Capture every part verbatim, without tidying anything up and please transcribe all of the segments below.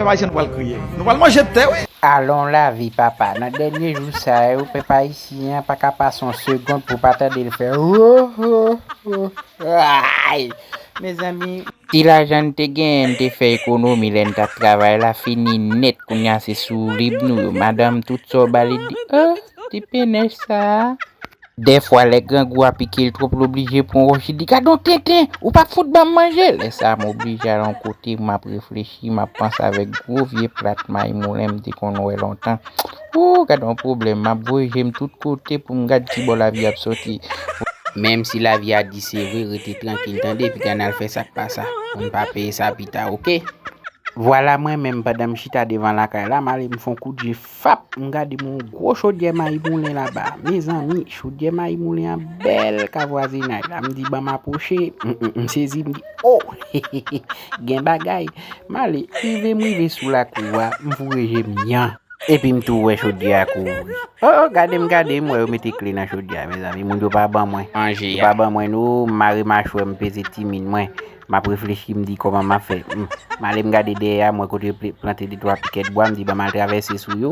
Pèp ayisyen, nou pral kriye. Nou pral manje tè, wi. Alon lavi, papa. Nan dènye jou sa yo, pèp ayisyen an pa ka pase yon segond pou pa tande l fè wo, wo, wo. Ay! Mezanmi, ti lajan n te genyen, n te fè ekonomi lè n t ap travay la, fini nèt. Kounye a se sou lib nou yo. Madanm, tout sa w ba li, di, oh, ti penèch sa a. Dèfwa, lè grangou a pike l twòp, l oblije pran wòch, li di, gad on tenten, ou p ap fout ban m manje. Lè sa a, m oblije al yon kote, m ap reflechi, m ap panse avèk gwo vye plat mayi moulen m te konn wè lontan. Ou, gad on pwoblèm, m ap voye je m tout kote pou m gad ki bò lavi ap soti. Menm si lavi a di se vre, rete trankil, tande, piga n al fè sa k pa sa. Pou n pa peye sa pita, oke? Vwala mwen menm, pandan m chita devan lakay la, m ale m fè yon kout je, fap, m gade m yon gwo chodyè mayi moulen laba. Mezanmi, chodyè mayi moulen an bèl ka vwazinay la. M di, ban m apwoche. M, m, m sezi, m di, oh! Gen bagay. M ale, rive m rive sou lakou a, m foure je m yan. Epi m tou wè chodyè a k ouvri. Oh, oh, gade m, gade m, wè yo mete kle nan chodyè a, mezanmi. Moun yo pa ban mwen. Manje a. Yo pa ban mwen, non, m mare machwè m, peze timin mwen. M ap reflechi, m di, kòman m ap fè? Hmm. M ale m gade dèyè a, m wè kote yo pl-, plante de twa pikèt bwa, m di, ban m al travèse sou yo.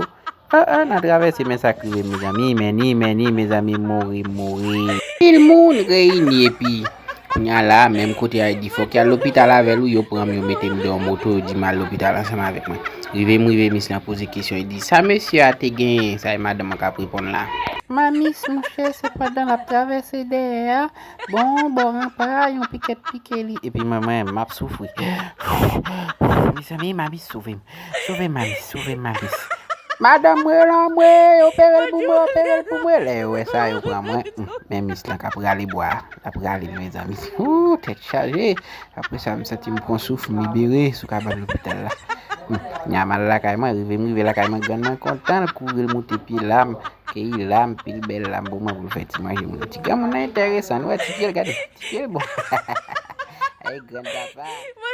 Ah, ah, n a travèse, men sa k rive m, mezanmi, men ni, men ni, mezanmi, mouri, mouri. Pil moun reyini, epi kounye a la, menm kote a, yo di, fòk y al lopital avè l, wi, yo pran m, yo mete m dan yon moto, yo di m al lopital ansanm avèk mwen. Rive m rive, mis lan poze kesyon, li di, sa mesye a te genyen, sa e madanm an k ap reponn la. Mamis, monchè, se pandan l ap travèse dèyè a, bon, bò ranpa a, yon pikèt pike li. Epi mwen, mwen, m ap soufri. Mezanmi, mamis, sove m. Sove m, mamis, sove m, mamis. Madanm mwen lan mwen, opere l pou mwen, opere l pou mwen. Lè yo wè sa, yo pran mwen. Hmm, men mis lan k ap rale bwa, l ap rale l, mezanmi. Ooh, tèt chaje. Apre sa, m santi m pran souf, m libere sou kabann lopital la. Hmm, nya m al lakay mwen, rive m rive lakay mwen, grann mwen kontan, l kouri l moute pye lam, keyi lam, pil bèl lam pou mwen pou l fè ti manje m. Ti granmoun nan enteresan, nou wè ti pye l, gade, ti pye l bon. Ay, grann papa.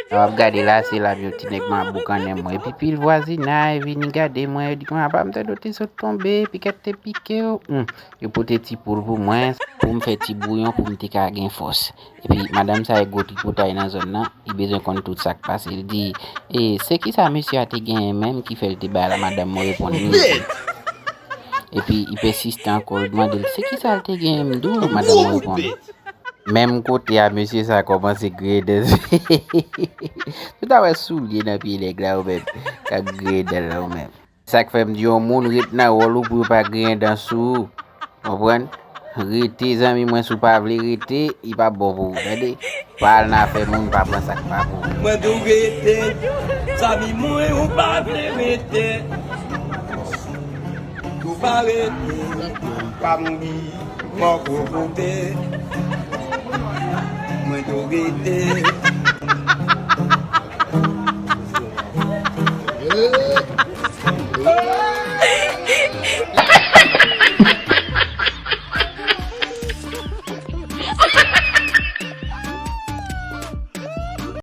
Sa w ap gade la, se lam yo ti nèg mwen ap boukannen mwen. Epi pil vwazinay vini gade mwen, yo di, kòman pa m tande w te sot tonbe, pikèt te pike w. Hmm. Yo pote ti poul pou mwen, pou m fè ti bouyon, pou m te ka gen fòs. Epi madanm sa e gwo tripotay nan zòn nan, li bezwen konn tout sa k pase. Li di, e, se kisa mesye a te genyen menm ki fè l te bay la? Madanm mwen reponn li. Epi li pèsiste ankò, li mande l, se kisa l te genyen m di w? Madanm mwen reponn. Menm kote a, mesye sa kòmanse griyen dan. Ou ta wè soulye nan pye nèg la ou menm, k ap griyen dan l la ou menm. Sa k fè m di yon moun ret nan wòl ou pou yo pa griyen dan sou ou. Konprann? Rete, zanmi mwen, si w pa vle rete, li p ap bon pou ou, tande? Pa al nan afè moun, pa pran sa k pa pou ou. Mwen di w rete, zanmi mwen, ou pa vle rete. Ou pa rete, pa mouri, mò kokote. Mwen di w rete.